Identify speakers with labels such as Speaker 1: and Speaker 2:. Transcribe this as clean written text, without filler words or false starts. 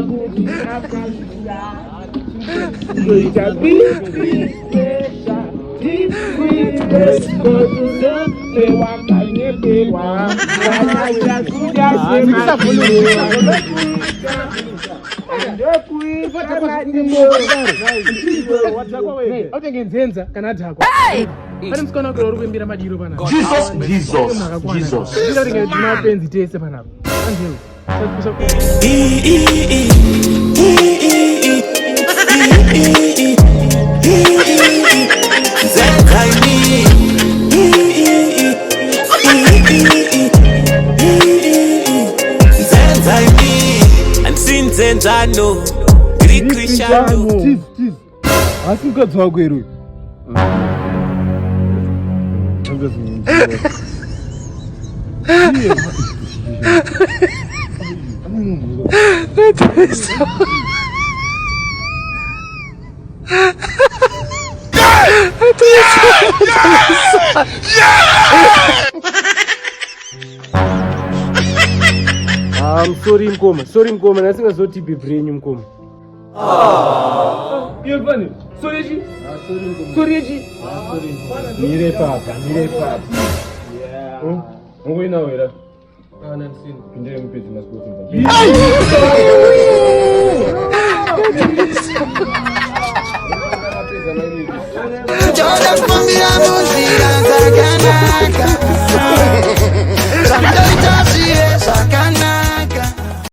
Speaker 1: kuti akazvira. Kuita BP pressure, wakanyeperwa
Speaker 2: autenge nzenza kana adhakwa pane musikana wake uri kuimbira madiro panapa
Speaker 3: Jesus, Jesus, Jesus.
Speaker 2: mapenzi tese panapa anzeu
Speaker 4: Nzenzano, ndiri Krishano.
Speaker 5: Asi mukadzi wako here uyu?
Speaker 2: I'm sorry mkoma, sorry mkoma, ndasingazoti bhebhi renyu mkoma. Iwe mfane, sorry yechi? Sorry yechi?
Speaker 5: Mire papa, mire papa.
Speaker 2: Ungoinawo here? Ana ndisina. Pindai mupedze masports mfane.
Speaker 6: Toda kufambira munzira dzakanaka. Zvandoita.